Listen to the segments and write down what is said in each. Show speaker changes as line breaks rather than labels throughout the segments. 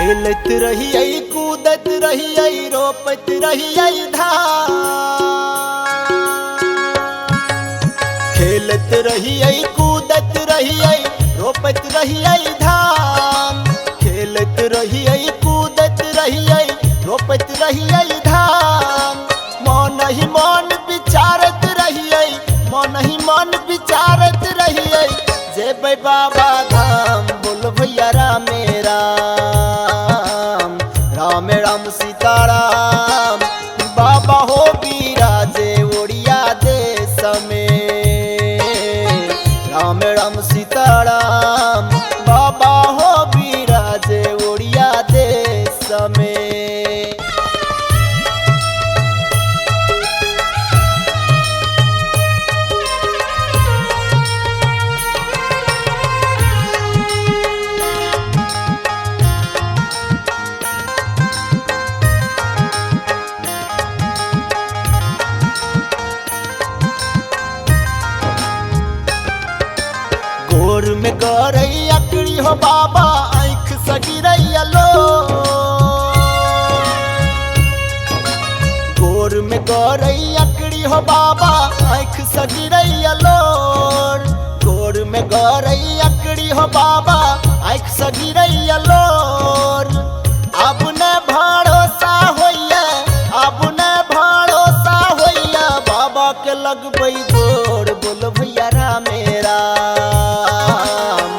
खेलत रहियै कूदत रहियै रोपत रहियै धान। खेलत रहियै कूदत रहियै रोपत रहियै धान। खेलत रहियै कूदत रहियै रोपत रहियै धान। मन ही मन विचारत रहियै, मन ही मन विचारत रहियै, जेबै बाबा धाम। बोल भैया रामे राम, राम राम सीताराम। बाबा हो बिराजे ओड़िया देश में, राम राम सीताराम। बाबा हो बिराजे ओड़िया देश में। गोर में गरैया अकड़ी हो बाबा, आँख से गिरैया लो। गोर में गरैया अकड़ी हो बाबा, आँख से गिरैया लोर। गोर में गरैया अकड़ी हो बाबा, आँख से गिरैया लोर। अब न भरोसा होइया, अब न भरोसा होइया, बाबा के लगबै गोर। बोल भैया रामे राम,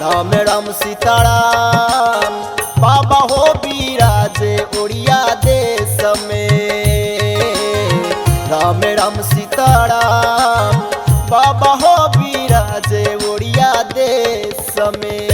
राम राम सीताराम। बाबा हो बिराजे ओड़िया देश में, राम राम सीताराम। बाबा हो बिराजे ओड़िया देश में।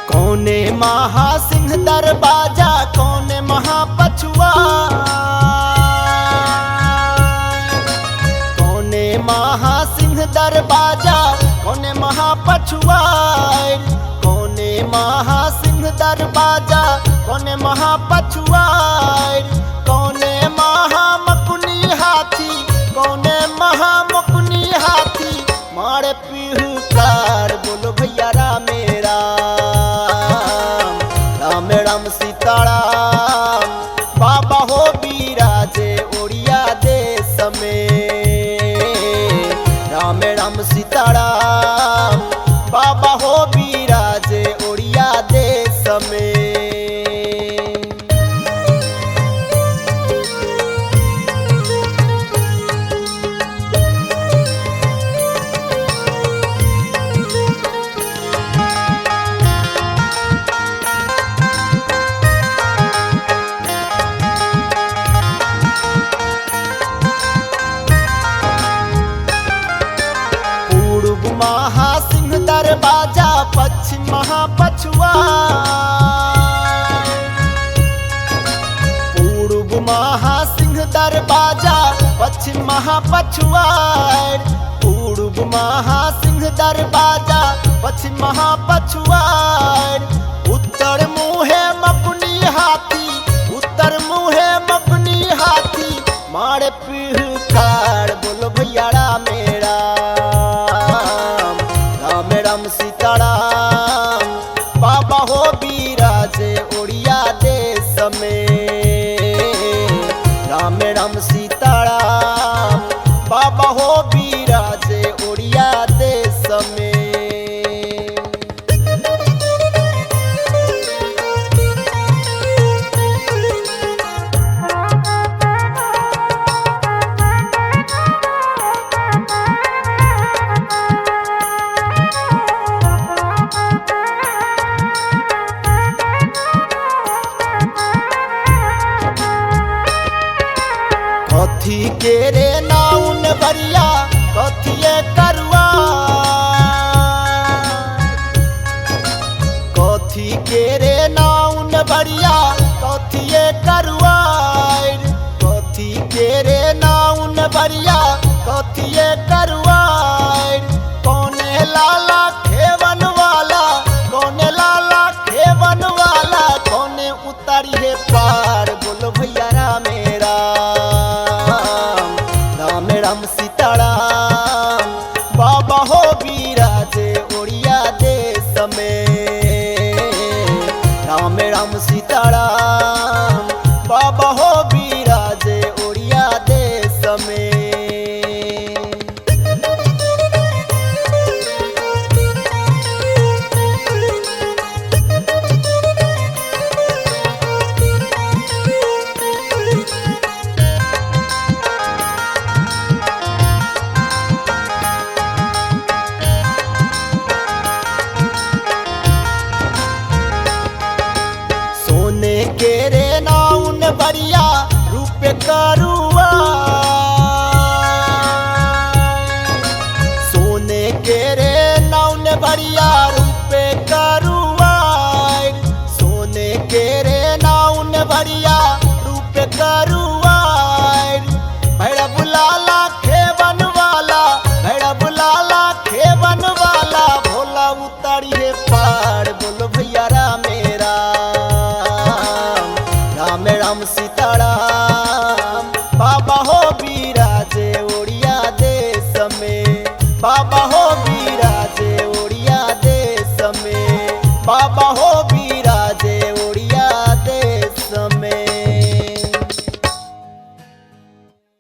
कौने महासिंह दरवाजा, कौने महापछुआ। कौने महासिंह दरवाजा, कौने महापछुआ। कौने महासिंह दरवाजा, कौने महापछुआ। कौने महामकुनी हाथी, कौने महामकुनी हाथी, मारे पिहुकार। बोलो भैया रामे राम, राम राम सीताराम। बाबा हो बिराजे ओड़िया देश में, राम राम सीताराम। बाबा हो बिराजे ओड़िया देश में। पूर्व महासिंह दरवाजा, पश्चिम महापछुआ। पूर्व महासिंह दरवाजा, पश्चिम महापछुआ। पूर्व महासिंह दरवाजा, पश्चिम महापछुआ। उत्तर मुहे मकुनी हाथी, उत्तर मुहे मकुनी हाथी, मारे पिहुकार। बोलो भैया रामे राम, राम राम सीताराम। बाबा हो बिराजे ओड़िया देश में, राम राम सीताराम। बाबा हो बिराजे ओड़िया देश में। कथी के रे नाउन बरिया, कथिए करुआ। कथी के रे नाउन बरिया, कथिए करुआ। कथी के रे नाउन बरिया, कथिए करुआ। राम सीताराम बाबा हो बिराजे ओड़िया देश में। राम राम सीताराम बाबा हो बिराजे ओड़िया देश में। सोने के रे नाउन बरिया रूप करुआ, सोने के रे नाउन बरिया रूप करुआ, सोने के रे नाउन बरिया रूप करुआ। भैरव लाला खेवन वाला, भैरव लाला खेवन वाला, भोला उतारिए पार। बोलो भैया रामे राम, राम राम सीताराम बाबा हो बिराजे